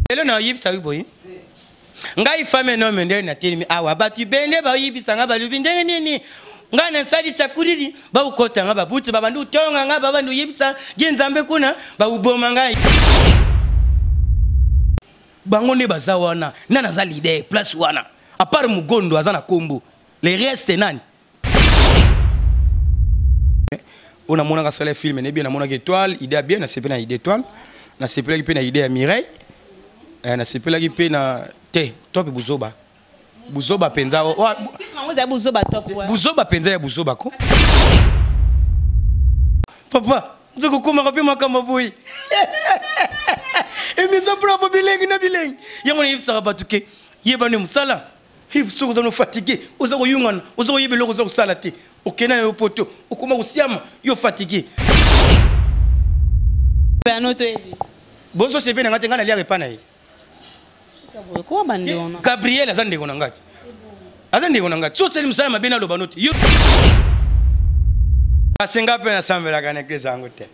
Lelo na yebisa yo boye. Ngai femme nome nde natelemi awa bato bende bayibisa nga balobi ndenge nini ngai nasali chakurili baukota nga babuti babandi utonga nga babandi uyebisa ge nzambe kuna bauboma ngai bango nde baza wana nani aza leader place wana à part mugondo aza na kombo le reste nani oyo namonaka asala film ne bien namonaki étoile idée ya bien nasepeli na idée étoile nasepelaki mpe na idée ya mireille eh, nasepelaki mpe na te top buzoba buzoba mpenza buzoba mpenza ya buzoba ko papa nzoka okomaka mpe makambo boye emisa bravo bilengi na bilengi yango nayebisaka bato ke yebani mosala soki oza no fatigue oza koyungana oza koyeba eloko oza kosala te okenda na yo poto okoma kosiama yo fatigue bozo sepe na nga te ngai naliaka epai na ye Gabriel aza ndeko na nga te aza ndeko na nga te so osali mosala mabe naloba no te yo kasi nga mpe nasambelaka na eglise yango te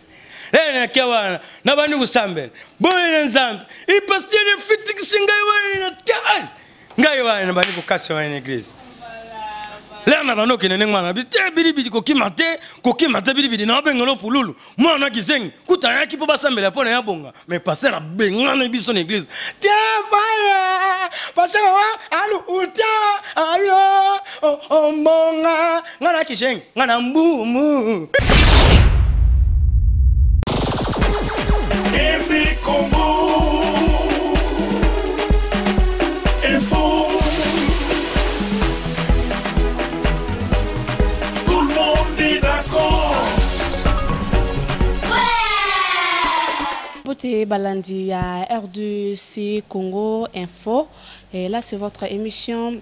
nake wana nabandi kosambela boye na nzambe ipastere efitikisi ngai wana na te ngai wana nabandi kokasa wana na eglise lere na bando okende ndenge wana bi te bilibili kokima te kokima te bilibili na obengela pululu mwana kizengi kuta ayaki mpo basambela mpo na ye abonga mais pasteur abengani biso na eglise te faya pasteur wa alu uta alo ombonga ngai na kizengi ngai na mbumu Mbote balandi ya RDC Congo Info. Et là, c'est votre émission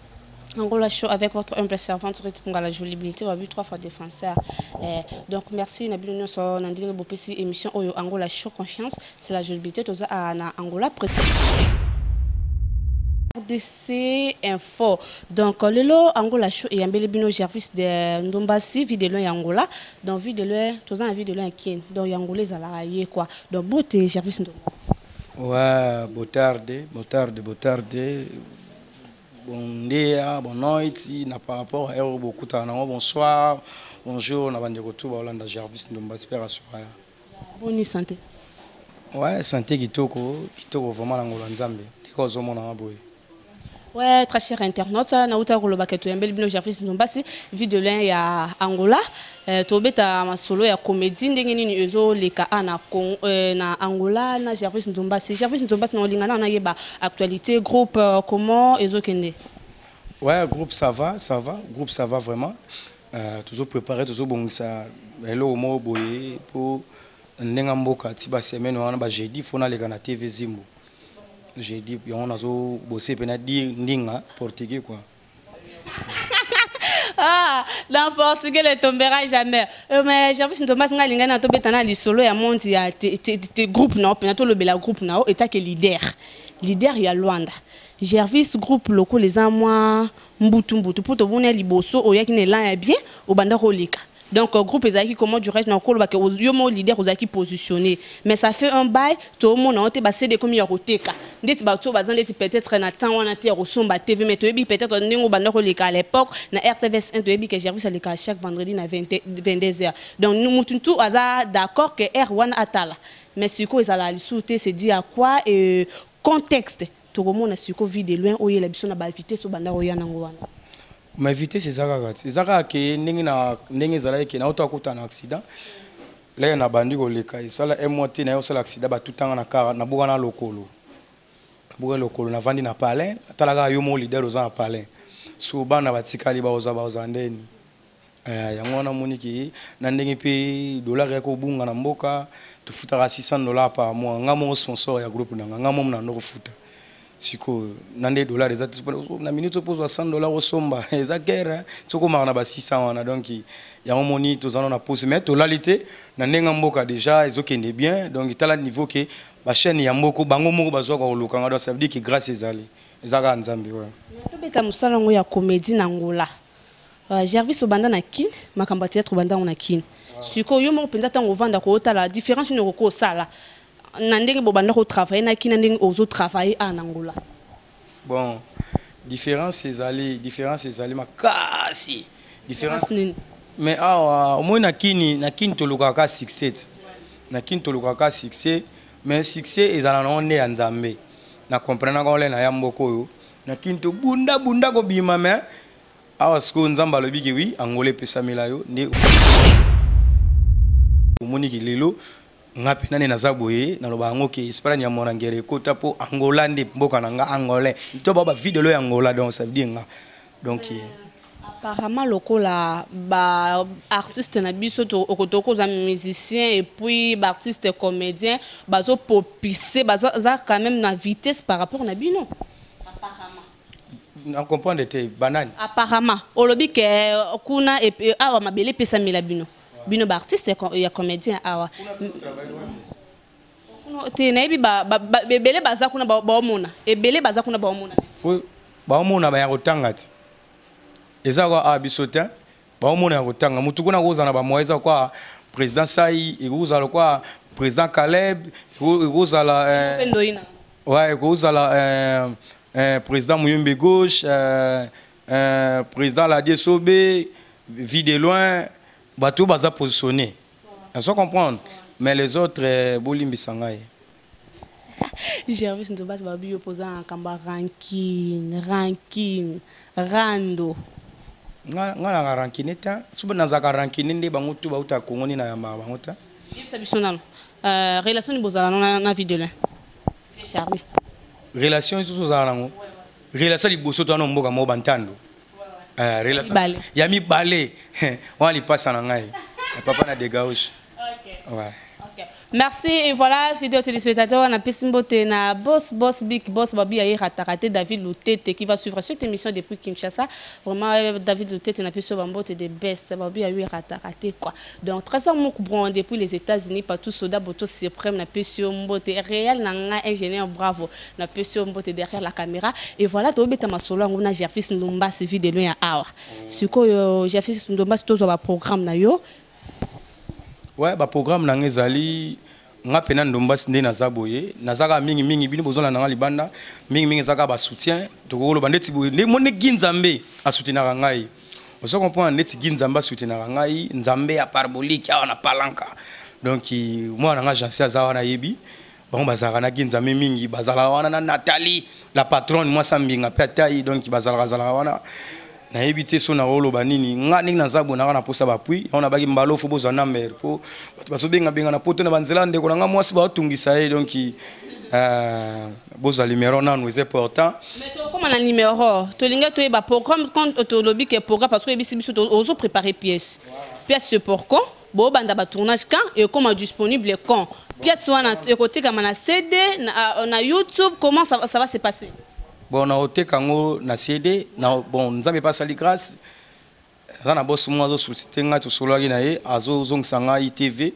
Angola Show avec votre humble servante Ruth Pungala Jolibilité, babi trois fois défenseur. Eh, donc merci na bino nyonso na ndenge bopesi émission oyo Angola Show confiance, c'est la jolibilité toza na Angola RDC Info. Donc lelo Angola Show eyambeli bino Jervis de Ndombasi, vie de loin ya Angola. Donc vie de loin, toza na vie de loin ya Kin. Donc ya Angola ezalaka ye quoi. Donc bote Jervis Ndombasi. Ouais, boa tarde, boa tarde, boa tarde. Bom dia, boa noite, na par rapport à heure bokutana nango, bonsoir, bonjour na bandeko tout baolanda Jervis Ndombasi père Assuraya. Boni santé? Ouais, santé kitoko, kitoko vraiment na ngolo ya Nzambe. Ndeko ozomona nga boye. Ouais, très cher internaute, nauta koloba ke toyambeli bino Jervis Ndombasi, vie de loin ya Angola. Euh, tobeta masolo ya comédie ndenge nini ezoleka a na, na Angola na Jervis Ndombasi. Jervis Ndombasi na olinga na nayeba actualité groupe comment ezokende? Ouais, groupe ça va, ça va, groupe ça va vraiment. Euh, toujours préparé, toujours bongisa eloko moko boye po ndenge mboka ti ba semaine wana ba jeudi faut naleka na TV Zimbo. Jeudi yango nazo bosser pe na dire ndinga portugais quoi. Ah, dans portugais ne tombera jamais. Euh, mais j'avoue Ndombasi nga linga na tobeta na lisolo ya monde ya te, te, te groupe na pena tolobela groupe na eta ke leader. Leader ya Luanda. Jervis groupe lokola eza mwa mbutu mbutu po tobona ya liboso oyaki na elan ya bien obanda koleka. Donc groupe ezalaki comment dirais-je na koloba ke yo mo leader ozalaki positionné mais ça fait un bail tomona te ba CD komi ya koteka ndeti bato baza ndeti peut-être na temps wana te ya kosomba TV mais toyebi peut-être ndenge obanda koleka à l'époque na RTVS 1 toyebi ke Jervis aleka chaque vendredi na 22h donc mutu tu aza d'accord ke R wana atala mais sikoyo ezala lisusu te c'est dit à quoi et contexte tokomona sikoyo vie de loin oyela biso na ba vitesse obanda koya nango wana. Ma vitesse eza kaka ti eza kaka ke ndenge na ndenge ezalaki ke nauta kokutana na accident lere na bandi koleka esala un mois te naye kosala accident batutanga na car nabuka na lokolo nabuka lokolo navandi na palin tala kaka yo moko leader oza na palin so bana batikali bakozwa bakozala ndeni yango wana omoni ke na ndenge mpe dollar ya kobunga na mboka tofutaka 600 $ par mois nga moko sponsor ya groupe na nga nga moko na ndo kofuta sikoyo na nde dollar eza na minute opozwa 100 $ osomba eza guerre sokomaka na ba 600 wana donc yango moni toza na pose mais tolali te na ndenge mboka déjà ezokende bien donc tala niveau ke ba chaîne ya mboko bango moko bazwaka koluka nga donc ça veut dire que grâce ezali eza kaka nzambe ouais. Tobeta mosala yango ya comédie na Angola. Jervis obanda na Kin, makambo ya théâtre obanda yango na Kin. Sikoyo yo moko mpenza ntango ovanda kootala différence nini okoki osala na ndenge bobanda kotravaille na kina, ndenge ozotravaille a na Angola? Bon, différence ezali, différence ezali makasi, différence. Nini? Mais awa omoi na Kini tolukaka succès te. Na Kini tolukaka succès, mais succès ezala nango nde ya Nzambe. Na comprenaka ole na ya mboka oyo na Kini tobunda bunda kobima, mais awa sikoyo Nzambe alobi ke wi, Angola epesamela yo. Nde omoniki lelo nga mpe nani naza boye, naloba yango ke Espagne ya mwana ngere ekota mpo Angola nde mboka na nga, angolais to bao bavidelo ya Angola. Donc ça veut dire nga donc Apparemment lokola baartiste na biso, tokozwa musicien et puis baartiste comédien bazopopise, baza quand même na vitesse par rapport na bino, apparemment. Na comprendre te, banani? Apparemment olobi ke kuna awa mabele epesamela bino, bino baartiste ya comédien awa te. Nayebi ebele baza kuna, baomona ebele baza kuna, baomona. Baomona baya kotanga te, eza kwa awa biso te. Baomona ya kotanga motu kuna kozala na bamoya, eza kwa président Sai, ekozala kwa président Caleb, ekozala ouais, ekozala président Muyumbi gauche, président Ladie Sobe, vie de loin, bato baza positionné, nazo comprendre, mais les autres, bolimbisa ngai. Gervis Ndombasi, babi yo mpoza na makambo ya rancune, rancune, rando. Nga nanga rancune te. So nazalaka rancune nde bango tu bauta Kongo nde nayambaka bango te. Yebisa biso nano relation ni bozala no na vie de loin, Charlie? Relation lisusu ozala nango, relation liboso to wana mboka moko bantando, relation ya mibale wana lipasa na ngai, papa na Degauche, ouais. Merci et voilà, fidèles téléspectateurs, on a mbote na boss, boss, big boss, babi aye ratarate, David Lutete, qui va suivre cette émission depuis Kinshasa. Vraiment, David Lutete na biso mbote de best, babi aye ratarate quoi. Donc très mouk depuis les États-Unis, partout soda boto suprême na biso mbote réel na nga ingénieur bravo na biso mbote derrière la caméra. Et voilà, to beta masolo ngo na Gerfis Ndombasi, vie de loin awa. Sikoyo Gerfis Ndombasi, tozo ba programme na yo. Ouais, baprogramme na nga ezali, nga mpena Ndombasi nde naza boye, naza kaka mingimingi, bino bozolanda nga libanda mingimingi, eza kaka basoutien. Tokokoloba ndeti boye nde mo ndenge Nzambe asoutenaka ngai, ozo comprendre, neti gi Nzambe asoutenaka ngai, Nzambe ya parabolique awa na palanka. Donc mwana na nga Jansi aza wana, ayebi bango bazalaka na gi Nzambe mingi, bazalaka wana na Nathalie la patronne, mwasi mbinga mpe atai. Donc bazalaka zalaka wana. Nayebi te so nakoloba nini. Nga ndenge naza boye, naka na posa bapui yango nabaki mbala ofo bozwa namber mpo bato bazobengabenga na poto na banzela. Ndeko na nga mwasi baotungisa ye, donc bozwa numéro nanu, eza important. Mais tokóma na numéro, tolingi toyeba programme. Quand tolobi ke programme, parce que oyebisi biso ozo préparer pièce, pièce c'est pour quand? Bobanda batournage quand? Ekóma disponible quand pièce wana? Ekotekama na CD, na YouTube? Comment ça va se passer? Bon, naoteka yango na CD na, bon, Nzambe mpe asali grâce, aza na bosi moko azosollicite ngai, tosololaki na ye, azozongisa ngai TV,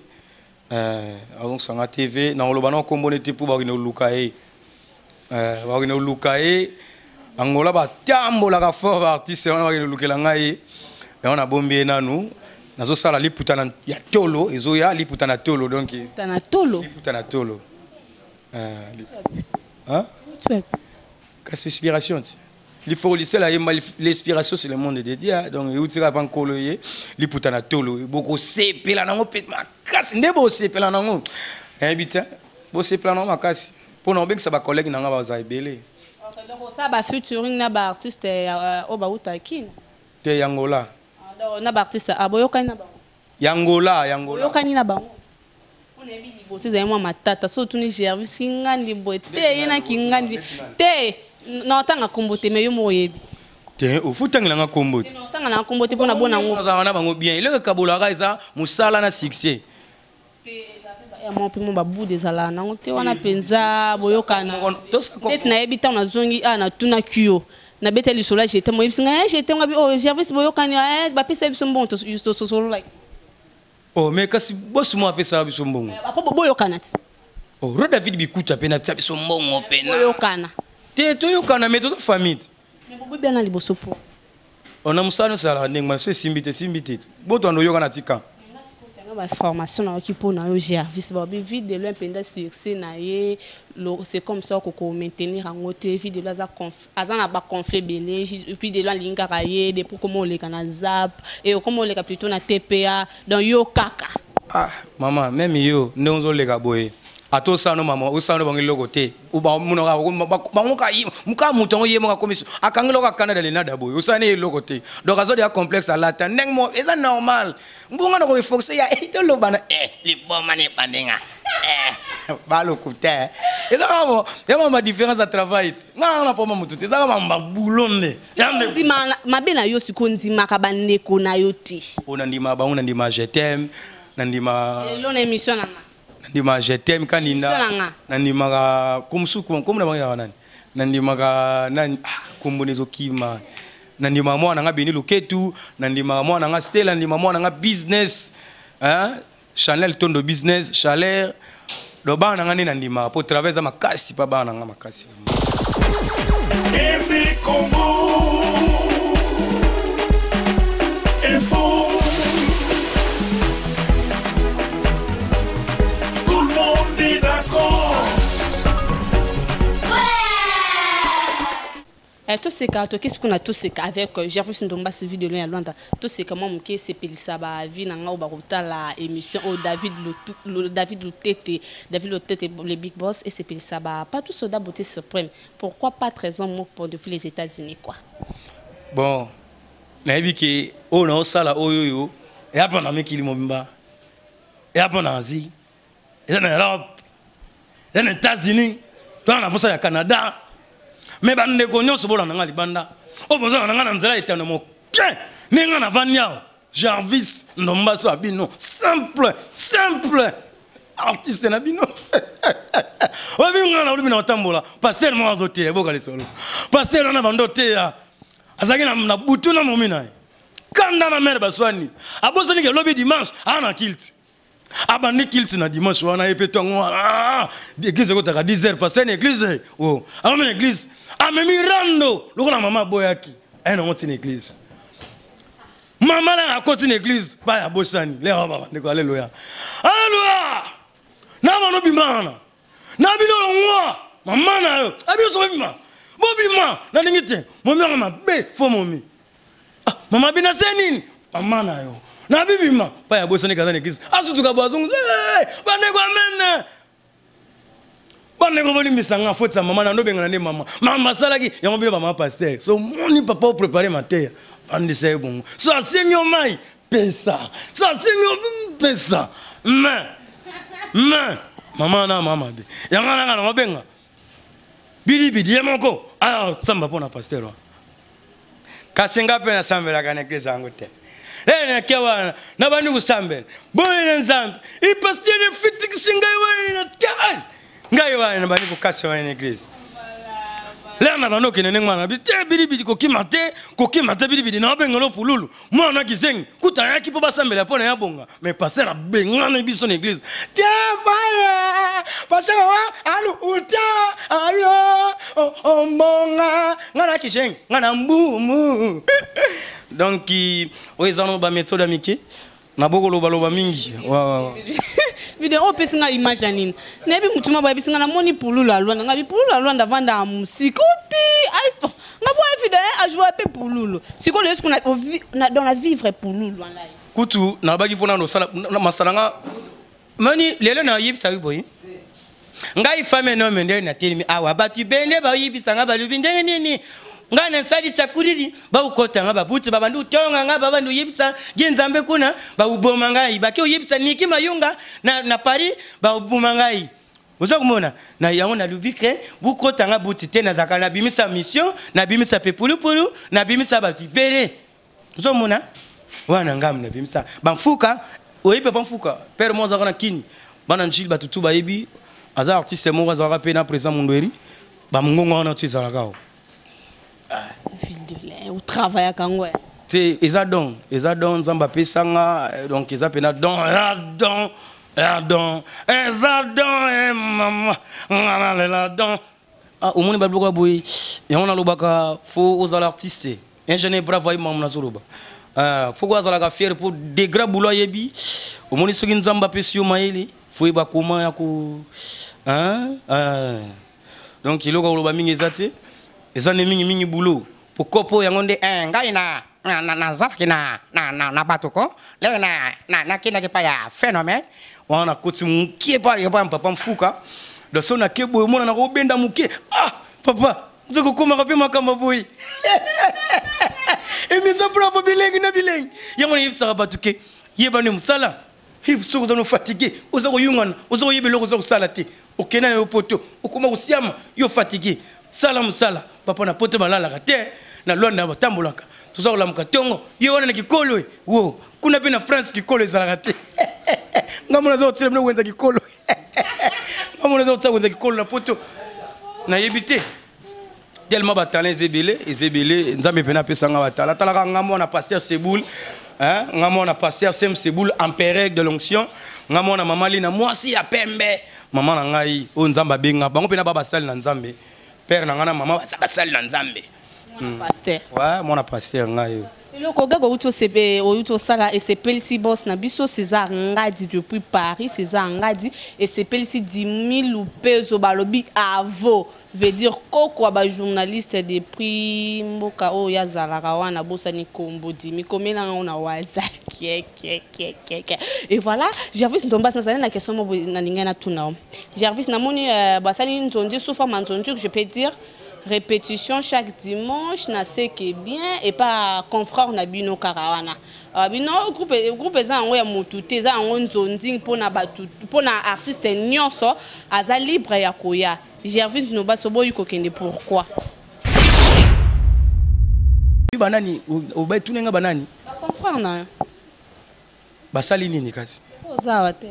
azongisa ngai TV. Nakoloba na nkombo nete mpo bakende koluka ye, bakende koluka ye Angola, batambolaka fort baartiste wana, bakende kolukela ngai ye yango. Nabombi ye nanu, nazosala liputa ya tolo, ezoya liputa na tolo, donc na tolo. Liputa na tolo, hein? Kasi inspiration ti lifolisela yemba, l'inspiration c'est le monde de Dieu. Donc euti kaka mpa Nkolo ye. Liputa na tolo, bokosepela nango mpe makasi, nde bosepela nango, nayebi te, bosepela nango makasi mpona obengisa bacollègue na nga, baza ebele. Donc osala bafeaturing na baartiste oyo bauta Kini? Te, yangola. Na baartiste boyokani na bango? Yangola, yangola. Boyokani na bango? Mpona yebi liboso ezali mwa matata, so otuni Gervis Kingandi boye te, ye na Kingandi te, na otanga nkombo te, mais yo moko oyebi. Te, ofutangelanga nkombo te. Na otanga na nkombo te mpona bona yango. Nazalaka na bango bien. Eloko ekabolaka eza mosala na succès. Ya mwa mpe mwa babude ezalaka nango te wana mpenza boyokana. Neti nayebi ntango nazongi a natunaki yo, nabeta lisolo ya jete, moyebisi ngai jete ngabi oyo Gervis boyokani, bapesa biso mbongo, tosololaki. Oh, mais kasi bosi mo apesaka biso mbongo. Apo boyokana ti. Oh, ro David Bikuta mpe natia biso mbongo mpena. Boyokana. Te, toyokana, mais toza famille te. Mais bobobiana liboso po Na mosala nyonso ezalaka ndenge wana. So esimbi te, esimbi te, botwanda oyokana tika. Selon ba information nayoki mpo na yo, Gervis, balobi Vue de Loin mpenza succès na ye, c'est comme ça okoko maintenir yango te. Vue de Loin aza na baconflit ebele. Vue de Loin alingi kaka ye depuis koma oleka na Zap e okoma oleka plutôt na TPA, donc yo kaka. Ah mama, même yo ndenge ozoleka boye, ata osala no mama, osala no bango eloko te, bango ka moto yango ye moko akomi akangi eloko akanda dalenada boye, osala ne eloko te. Donc azodi ya complexe, alata ndenge moko eza normal. Mbongo na koforce ya toloba na liboma na ebandenga balokuta, eza kaka ya mama différence ya travail. Ti nga na poma motu te, eza kaka mama boulot nde. Mabe na yo sikoyo, ndimaka bandeko na yo te. O nandima bango, nandima je t'aime, nandima. Lelo na émission na nga. Nandima je t'aime kaninda, nandimaka komusu komu na bango yaka nani, nandimaka nani, kombo ezokima. Nandimaka mwana nga Beni Luketu, nandimaka mwana nga Stella, nandima mwana nga business, hein? Chanel Tondo business chaleur. Donc bana na nga nde nandimaka po travail eza makasi mpa bana na nga makasi. Aimé Congo Info. Tout le monde est d'accord. Toseka, tokesi kuna, toseka avec Gervis Ndombasi, Vue de Loin ya Lwanda. Toseka mwa moke, esepelisa bavi na nga oyo bakotala émission oyo. David David Lutete, David Lutete le big boss, esepelisa ba Patou Soda, beauté suprême, pourquoi pas 13 ans moko depuis les États-Unis quoi. Bon, nayebi ke oyo naosala oyo oyo eya mpo na mikili mobimba, eya mpo na Asie, eza na Europe, eza na États-Unis, toza na posa ya Canada. Me bandeko nyonso bolanda nga libanda oyo bozala na nga na nzela etando moke ndenge nga navandi awa, Jarvis Ndombaso ya bino, simple simple artiste na bino. Oyebi nga na olobi na otambola, pasteur moko azoteya, eboka lisolo. Pasteur wana bando oteya, azalaki na butu na momi na ye, kanda na mere baswani, abosani ke lobi dimanche aa na culte. Abandi culte na dimanche wana ye mpe ntongo wana. Église ekotaka 10 heures, pasteur na église o amami na église, amemi rando lokola mama aboyaki, aye nango ntina église. Mama na akoti na église, baya bosani lero bandeko, aleluya, aleluya, na bano bima wana na bino longwa, mama na yo abino so bobima, bobima nalingi te, momi yango mabe fo momi. Ah, mama bina se nini, mama na yo na bibima pa ya bosani kaza na église, asutuka bo azongi, bandeko amen, bandeko bolimbisa nga, faute ya mama na ndobengana nde mama. Mama asalaki yango. Bino bamama pasteur, so moni papa oprépare mateya, vandisa ye bongo, so asengi yo mai, pesa, so asengi yo pesa. Mais mama na mama mabe yango nanga nango benga bilibili ye moko aya samba mpo na pasteur wana. Kasi nga mpe nasambelaka na église yango te. Nake wana nabandi kosambela boye na Nzambe, pasteur efitikisi ngai wana na te, ngai wana nabandi kokasa wana na église. Lere na bando okende ndenge wana bi te, bilibili kokima te, kokima te, bilibili na obengela pululu mwana kizengi kuta ayaki mpo basambela mpo na ya bonga. Mais pasteur abengani biso na église te, faya pasteur wa alu uta alo ombonga nga na kizengi nga na mbumu. Donc oyo eza no baméthode ya mike nabokolobaloba mingi. Video oyo opesi nga image ya nini? Nayebi mutu moko bayebisi nga, namoni pululu ya Lwanda. Nga bi pululu ya Lwanda avanda ya mosika oti nga boya video ajoua mpe pululu. Sikoyo lelo siku dans la vivre pululu en live. Kutu nalobaki fo nano osala masala nga mani lelo nayebisa yo boye, ngai femme nome nde natelemi awa, bato bende bayibisa nga, balobi ndenge nini ngai nasali chakurili, baukota nga babuti, babandi utonga nga, babandi uyebisa ge Nzambe kuna bauboma ngai, bake uyebisa Niki Mayunga na Paris, bauboma ngai. Oza komona na yango nalobi ke bukota nga buti te, nazalaka nabimisa mission, nabimisa mpe pulupulu, nabimisa bato ebele. Ozomona wana ngambo nabimisa bamfuka, oyebi papa mfuka père mo azalaka na Kini, bana Njili, bato tu bayebi, aza artiste moko azalaka mpe na président Mundweri, bamongongo wana tu ezalaka awa. Otravaillaka yango? Te, eza don, eza don Nzambe apesanga. Donc eza mpena don, eza don, eza don, eza don. Mama nga nalela don. Ah, omoni babiloko ya boye, yango nalobaka fo ozala artiste, un jeune brave ayi mamu nazoloba. Ah, faut ko azalaka fier mpo degra boulot ayebi. Omoni soki Nzambe apesi yo mayele, faut yeba comment ya ko, hein? Ah. Donc eloko koloba mingi eza te, eza nde mingi mingi boulot po kopo yango nde. Eh, ngai na nazalaki na bato ko lelo na nakendaki epai ya Phénomène. Wana nakoti moke epai ya papa Mfuka. Donc so nake boye, omona nakobenda moke. Ah papa, nzoka okomaka mpe makambo boye. Emisa bravo, bilengi na bilengi. Yango nayebisaka bato ke yebani mosala. Soki oza no fatigue, oza koyungana, oza koyeba eloko oza kosala te, okenda na yo poto, okoma kosiama yo fatigue. Sala mosala papa. Na poto balalaka te, na Lwanda batambolaka, toza kolamuka ntongo yo wana na kikolo. E wo kuna mpe na France kikolo ezalaka te. Nga mona aza kotiela bino wenza kikolo, nga mona aza kotia wenza kikolo na poto, nayebi te. Tellement batalent eza ebele, eza ebele. Nzambe mpena apesanga batalent. Talaka nga mwana pasteur Seboul, hein? Nga mwana pasteur Sem Seboul, empereur de l'onction. Nga mwana mama Lina, mwasi ya pembe, mama na ngai oyo Nzambe abenga bango mpena ba basali na Nzambe. Père na ngai na mama baza basali na Nzambe. Pasteur. Ouais, mwana pasteur ngai oyo. Eloko gaga outi osepe outi osala esepelisi boss na biso César Ngadi depuis Paris. César Ngadi esepelisi 10 000 peso, balobi avo veut dire koko ya bajournaliste depuis mboka oyo azalaka wana, bosani kombo dimi komelanga ngo na waza kiekiekiekie. Et voilà, Gervis Ndombasi, nazali na question moko nalingai natuna yo. Gervis, namoni basali nzondi sous forme ya nzondi, je peux dire répétition chaque dimanche na seke bien et pas confrère na bino kaka wana. Bino groupe eza yango ya motu te, eza yango nzondi mpona bato, mpona artiste nyonso aza libre ya koya. Gervis Ndombasi, oboyi kokende pourquoi? Banani obatunenga? Banani? Baconfrère na yo. Basali nini kasi? Oza awa te.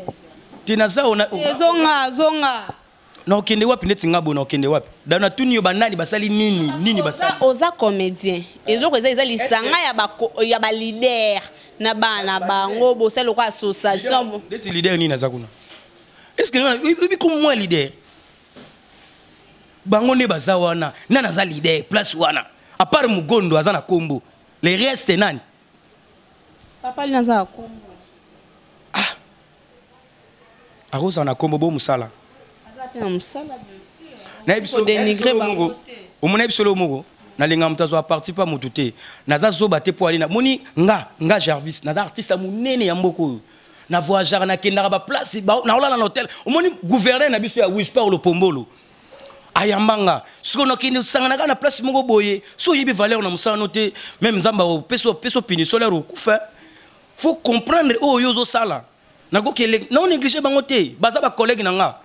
Te, naza ona. Ezonga, zonga. Na okende wapi? Neti nga boye, na okende wapi? Da natuni yo, banani basali nini? Nini basali? Oza comédien. Eloko eza lisanga ya baleader na bana bango, bosali lokola association. Neti leader nini aza kuna? Est ce que oyebi comme moi leader bango nde baza wana? Nani aza leader place wana à part Mugondo aza na kombo? Le reste nani? Papa Lina aza na kombo. Akozala na kombo bo mosala. Aza mpe na mosala, bien sûr. Nayebi biso. Kodénigrer bango te. Omona biso lo moko nalinga moto azwa parti mpa motu te. Naza zoba te mpo alina moni nga Jarvis, naza artiste ya monene ya mboka oyo. Na voyageaka, nakendaka baplace, naolala na hotel. Omoni gouverneur na biso ya Wish, Paulo Pombolo, ayamba nga. Sikoyo nakende osangana kaka na place moko boye. So oyebi valeur na mosala no te, même Nzambe opesa punition lere okufa. Faut comprendre oyo yo ozosala. Nakokele nao néglige bango te, baza bacollègue na nga,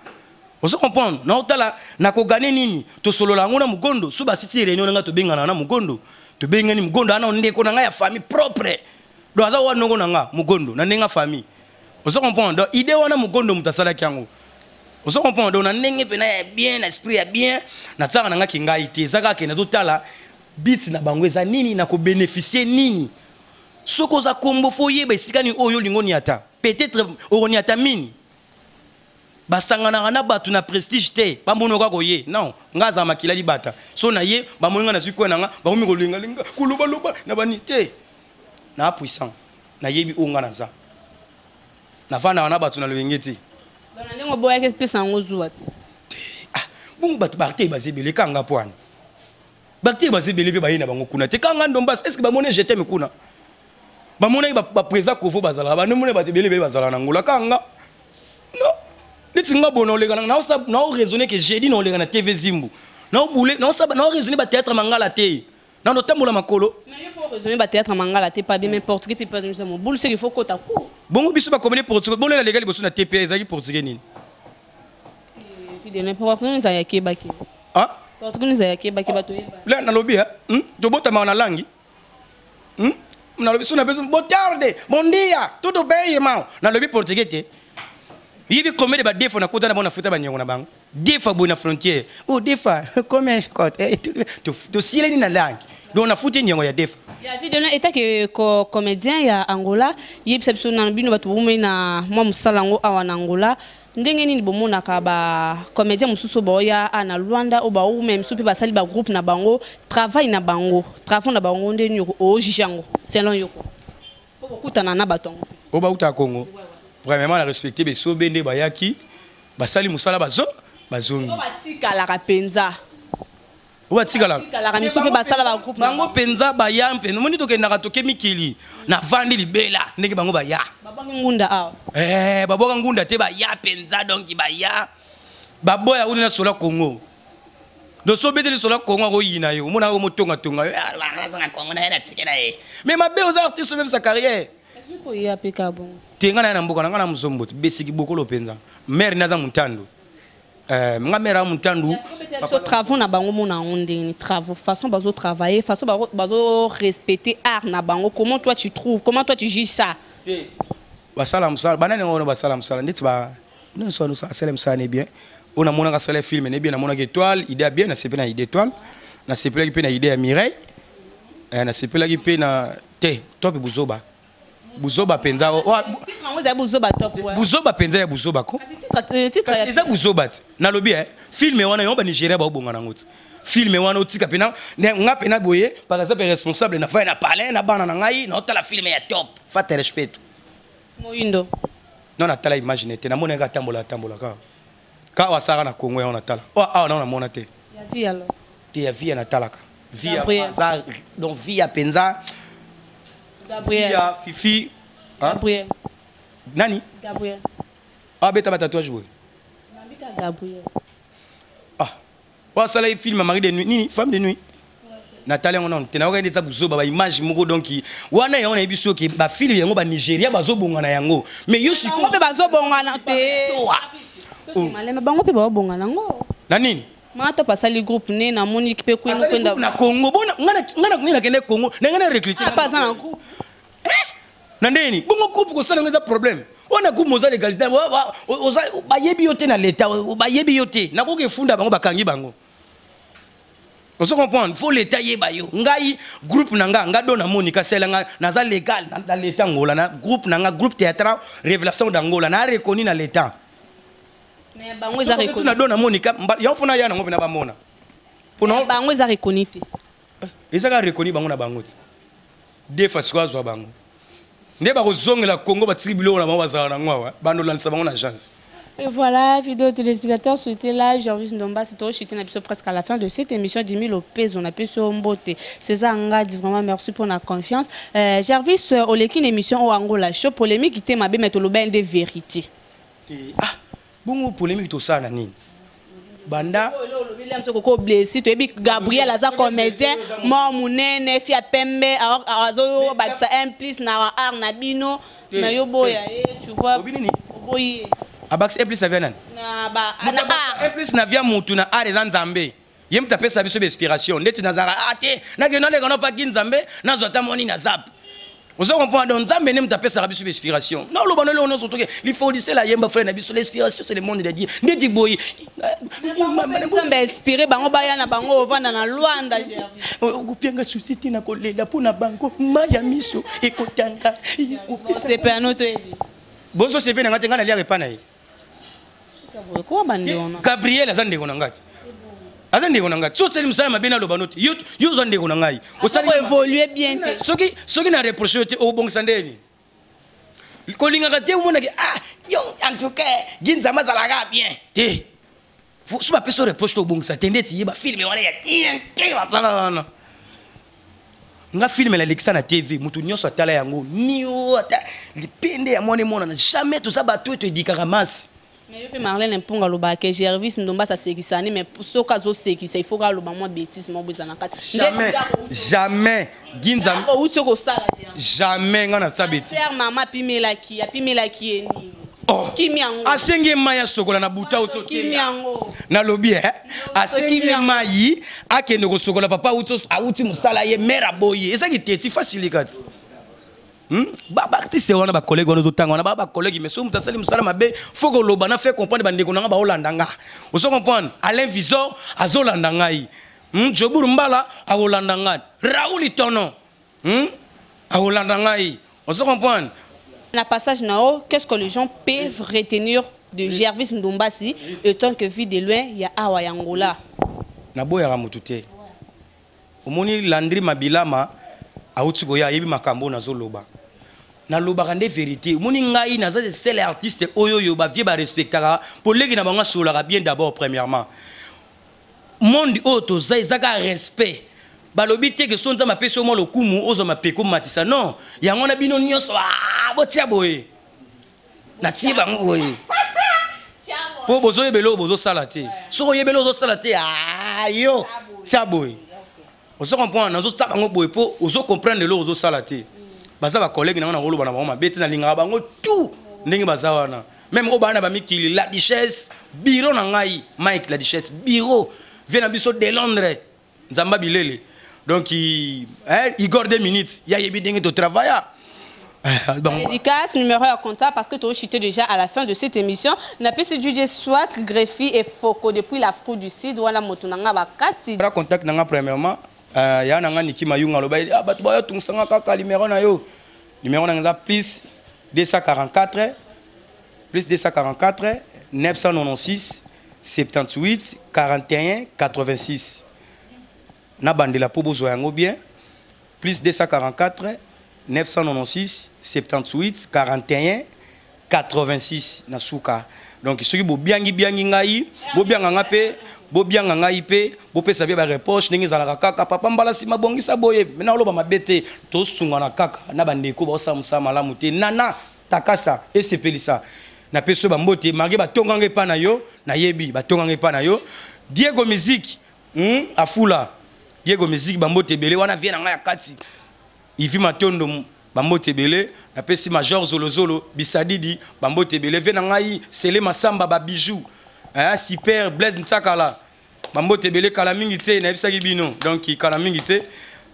ozo comprendre? Naotala nakogane nini, tosolola yango na Mogondo. So basisi réunion na nga, tobengana na Mogondo, tobengani Mogondo ana ndeko na ngai ya famille propre. Donc aza wa noko na nga Mogondo na ndenge ya famille, ozo comprendre? Donc idée wana Mogondo moto asalaki yango, ozo comprendre? Donc na ndenge mpena ya bien, na esprit ya bien, natiaka na nga ki ngai te. Eza kaka ke nazotala but na bango eza nini, na kobénéficie nini. Soki oza kombo, faut oyeba esika nini oyo olingi oniata. Peut-être okoniata mini basanganaka na bato na prestige te, bamoni kaka oye. Non, nga azala makila libata. So na ye bamoni nga nazwi kwe na nga, bakomi kolingalinga, kolobaloba na bani te. Na puissant nayebi oyo nga naza, navandaka na bato na loyenge te. Donc na ndenge oboyaki, epesa yango zuwa te? Ah, bongo bato baarte baza ebele kanga po wana baktiere baza ebele mpe baye na bango kuna te. Kanga Ndombasi, est ce que bamoni jeteme kuna? Bamonaki baprésident Kovo bazalaka, banomoni bato ebele ebele bazalaka na Ngola kanga. Non, neti nga boye naoleka, nao raisonner ke jeudi naoleka na TV Zimbu, naobule, nao raisonner bathéâtre mangala te, nano otambola makolo. Mais yo mpo raisonner bathéâtre mangala te, pas bien. Mais portugais mpe pas misa mobulu, c'est qu'il faut kota cours. Bongo biso bakomeli portugais bolela leka liboso na TPA ezalaki portugais nini? Portugais ezalaki akebaki. Ah? Portugais ezalaki akebaki, bato oyeba. Le nalobi tobotamaka na langi, Nalobi so napesi botarde, bom dia, tudo bem irmão, nalobi portugais te. Yebi combien de badefo nakota na bango, nafuta baniongo na bango defa boye na frontière? Oh, defa combien? Tosileli na langue, donc nafuti niongo ya defa. Ya vie de etake comédien ya Angola, yebisa biso nano, bino bato bomei na mwa mosala yango awa na Angola, ndenge nini bomonaka bacomédien mosusu oyo baoya a na Lwanda, oyo baume mosusu mpe basali bagroupe na bango, travail na bango, travaux na bango, ndenge nini ojuge yango selon yoko? Okutana na bato yango. Oyo bautaka Congo, premièrement na respecte besobe nde bayaki, basali mosala, bazo bazongi. Oyo batikalaka mpenza. Oyo batikalaka. Batikalaka, misusu mpe basala ba groupe na bango mpenza, baya mpenza. Omoni, tokendaka, toke mikili, navandi libela ndenge bango baya. Babwaki ngunda awa. Eh, babwaka ngunda te, baya mpenza. Donc baya, baboya uni na sola Congo. Donc so obeteli sola Congo, akoyina yo. Omona omotongatonga yo, azonga Congo na ye, natikela ye. Mais mabe, oza artiste, obebisa carrière. Kasi koya mpe ka bongo. Te, ngai na ye na mboka na ngai na mozombo te, besiki bokolo mpenza. Mare naza montando. Eh, nga mare aza motandu. Biso travaux na bango, mona yango ndenge ni travaux, façon bazo travailler, façon bazo respecter art na bango. Comment toi tu trouves, comment toi tu juges ça? Te, basala mosala. Banani yango wana basala mosala ndeti ba nyonso wana, asala mosala ne bien. Oyo namonaka asala film ne bien, namonaka étoile, idée ya bien. Nasepeli na idée étoile, nasepelaki mpe na idée ya Mireille. Eh, nasepelaki mpe na te to mpe buzoba, buzoba mpenza. Titre yango ezali buzoba top, ouais. Buzoba mpenza ya buzoba ko. Kasi titre Kasi eza buzoba ti. Nalobi eh, film wana yango Banigéria baobonga nango ti. Film wana otika mpena nga mpena boye, par exemple responsable na fai na palin na bana na ngai, naotala film ya top, fate respect. Moyindo. Non, natala imagine te. Namonaki atambola, atambola kaka ka oyo asalaka na Congo. Yango natala oyo awa nao namona te. Ya vie alors? Te, ya vie ya natalaka vie ya Gabriel. Aza donc vie ya mpenza. Gabriel. Ya Fifi, hein? Gabriel. Nani? Gabriel. Abeta batatouage boye. Nabika Gabriel. Ah, oyo asala ye film mari de nuit, nini, femme de nuit, natali yango nano te. Nayoka nde eza buzoba, baimage moko. Donc wana yango nayebi soki bafilme yango Banigéria bazobonga na yango, mais yo bango mpe bazobongana te. Toa. Maleme, bango mpe bazobongana yango. Na nini? Maa top asali groupe ne, namoni mpe kwenda Asali kwenda. groupe na Congo bona nga na nakende Congo na nga na recruter. Ah, mpe aza na groupe. Na ndeni bongo groupe kosala yango eza problème wana. Groupe oza légalité, bayebi yo te na leta, bayebi yo te. Nakoki efunda bango, bakangi bango. Ozo comprendre? Faut leta yeba yo. Ngai groupe na nga, nga do namoni kasela nga naza légal na leta Ngola na groupe na nga, groupe théâtral Révélation d'Angola, na reconnu na leta. Mais bango eza reconnu? Na do namoni ka yango, fona ya nango mpena bamona. Mpona bango eza reconnu te. Eza kaka reconnu bango na bango ti deux fois. Sikoyo azwa bango nde bakozongela Congo, batiki biloko na bango bazala nango awa, bandolandisa bango na agence. Et voilà, fidèles téléspectateurs, c'était là, Jarvis Ndomba, c'est trop chuté presque à la fin de cette émission 10 000 Lopez, on a pu se mbote. César Ngadi, vraiment merci pour la confiance. Jarvis, oleki une émission au Angola, show polémique, était ma mais le ben des vérités. Ah, bongo polémique tosala na nini banda? Koko blessé, toyebi Gabriel aza comédien mort monene, fi ya pembe, azobakisa un plus na art na bino, mais yo boya ye, tu vois. Obi nini? Oboyi ye. Abakisi un plus na via nani? Na ba na art. Un plus na via mutu na art eza Nzambe. Ye mutu apesa biso bainspiration. Ndeti nazalaka a te, nakende naleka nopaki Nzambe, nazwa ata moni na zap. Ozo comprendre? Donc Nzambe nde mutu apesaka biso bainspiration. Naoloba na eloko nyonso toke lifolisela yemba frère na biso, l'inspiration c'est le monde de Dieu. Ndeti boye. Nzambe inspiré bango, baya na bango, ovanda na Lwanda, Gervis. Okopianga susi te na kolela mpo na bango, mai ya miso ekotanga. Osepela toyebi. Bozosepe na nga te, ngai naliaka epa na ye. Kowa bande wana. Gabriel aza ndeko na ngai ti, aza ndeko na ngai. So osali mosala mabe, naloba no te. Yo yo oza ndeko na ngai. Osali évolue bien te. Soki na reproche yo te, okobongisa ndeni. Kolingaka te omonaki ah yo, en tout cas gi Nzambe azalaka bien te. So bapesi yo reproche te, obongisa te. Ndeti ye bafilme wana ya bien te basala wana, nga filme nalekisa na TV, motu nyonso atala yango nio, ata lipende ya mwana emonana jamais. Toza bato oyo toedikaka masi. Mais yo mpe Marlene Mpunga alobaka ke Gervis Ndomba asekisani, mais soki azosekisa, il faut ka aloba mwa bêtise moko eza na kati. Jamais, jamais gi Nzambe. Outi okosala. Jamais nga na sa bêtise. Ser mama apimelaki ye nini? Oh. Kimi yango. Asengi ye mai asokola na buta. Kimi yango. Nalobi e asengi ye mai akende kosokola. Papa awuti mosala, ye mare aboye, ezaki te ti fasilika ti. Baartiste wana, bacollègue wana ozotanga wana, baa bacollègue. Mais soki moto asali mosala mabe, faut koloba na fait comprendre. Bandeko na nga baolanda nga, ozo comprendre? Alain Visor azolanda ngai, Jobur Mbala akolanda ngai, Raoul Tono, Akolanda ngai, ozo comprendre? Na passage nao, qu'est-ce que les gens peuvent retenir de Gervis Ndombasi étant que vie de loin ya awa ya Angola? Naboyaka motu te. Omoni Landry Mabilama auti koya, ayebi makambo oyo nazoloba. Nalobaka nde verite. Omoni ngai naza le seul artiste oyo oyo ba vieux ba respectaka po leki na bango asololaka bien d'abord premièrement. Monde oyo toza eza kaka respect. Balobi te que soki Nzambe apesi yo mwa lokumu ozwa mapeka omatisa non. Yango wana bino nionso aah botia boye. Natie bango boye. Po bozoyeba eloko bozosala te. Soki oyebi eloko ozosala te aah yo tia boye. Ozo comprendre nazo tia bango boye po ozo comprendre eloko ozo sala te. Baza ba collègues na nga nako loba na bango mabe te na lingaka bango tout ndenge baza wana. Meme oyo baa na ba mikili la duchesse bureau na ngai Mike la duchesse bureau vieux na biso de Londres Nzamba bilele donc eh, Igor 2 minutes ya yebi ndenge to travailla. Donc, dédicace numéro ya compta parce que tu chuté déjà à la fin de cette émission napesi DJ Swak Greffi et Foko depuis l'Afrique du Sud wana moto na nga bakasi ra contact na nga premièrement euh, ya na nga Niki Mayunga aloba ah, bato bayo tungisanga kaka numéro na yo numéro na nga eza plus 244 plus 244 996 78 41 86 nabandela mpo bozwa yango bien Plus 244 996 78 41 86 na suka. Donc soki bobiangi biangi ngai, bobianga nga pe, bobianga ngai pe, bopesa pe ba reproche ndenge ezalaka kaka papa mbala sima bongisa boye. Maintenant oloba mabe te, tosungana kaka na bandeko baosala mosala malamu te. Nana takasa esepelisa. Napesi yo ba mbote malgre batonga nga epa na yo, nayebi batonga nga epa na yo. Diego Musique Hum afula Diego musique ba mbote ebele wana vie na nga ya kati Ivy Matondo ba mbote ebele na pesi major zolozolo bisadidi ba mbote ebele vie na ngai Sele Masamba ba bijoux hein super Blaise Nsakala ba mbote ebele kala mingi te nayebisaki bino donc kala mingi te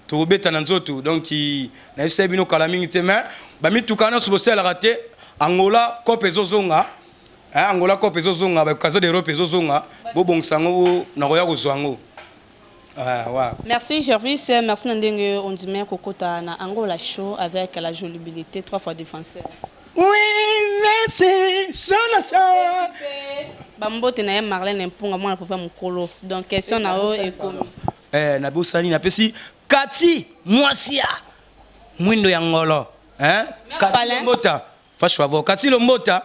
tokobeta na nzoto donc nayebisaki bino kala mingi te mais ba mituka nyonso bosalelaka te Angola cope ezozonga Eh Angola cope ezo zonga ba casa d'Europe ezo zonga bo bongisa yango nakoya kozua yango ah wa. Merci Jervis, merci na ndenge ondimi kokota na Angola show avec la jolibilite trois fois defenseur. Oui merci solo solo. Ba mbote na ye Marlène Mpunga mwana papa mukolo donc question na yo ekomi. Eh na bosani na pesi Cathy mwasi ya mwindo ya ngolo hein Cathy Mbota Fache favor Cathy Lombota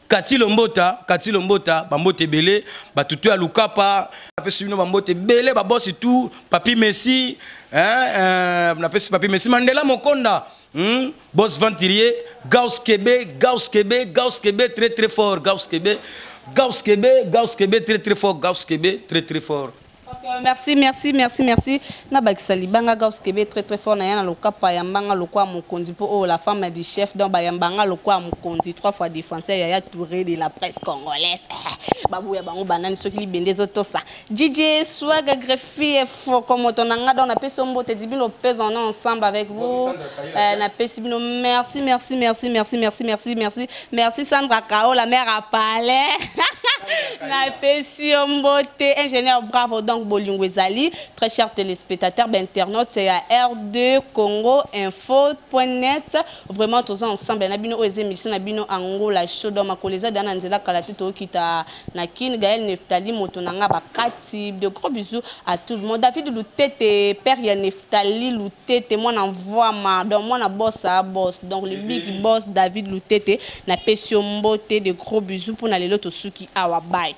Cathy Lombota Cathy Lombota ba mbote ebele ba tutu ya Lukapa napesi bino ba mbote ebele ba boss tout Papi Messi hein euh, napesi Papi Messi Mandela Mokonda hmm? Boss Venturier Gauss Kebe Gauss Kebe Gauss Kebe très très fort Gauss Kebe Gauss Kebe Gauss Kebe très très fort Gauss Kebe très très fort Merci, merci, merci, merci. Na bakisa libanga Gauss Kebe très très fort na yana lokapa yambanga lokwa mokonzi po oh la femme du chef donc ba yambanga lokwa mokonzi trois fois défenseur yaya Touré de la presse congolaise. Eh, babuya bango banani soki libende ezo tosa. DJ Swag greffier foko moto na nga donc na pesi mbote di bino pesa on est ensemble avec vous. Euh, na pesi bino merci merci merci merci merci merci merci merci Sandra Kao la mère à palais. Na pesi yo mbote ingénieur bravo donc bolingo ezali très cher téléspectateur ba internaute ya R2 Congo info.net vraiment toza ensemble na bino oyo eza émission na bino Angola show donc makolo eza da na nzela kala te tokita na Kin Gaël Neftali moto na nga bakati de gros bisous à tout le monde David Lutete père ya Neftali Lutete mwana mvwama donc mwana boss a boss donc le big boss David Lutete na pesi yo mbote de gros bisous pona lelo tosuki awa bye.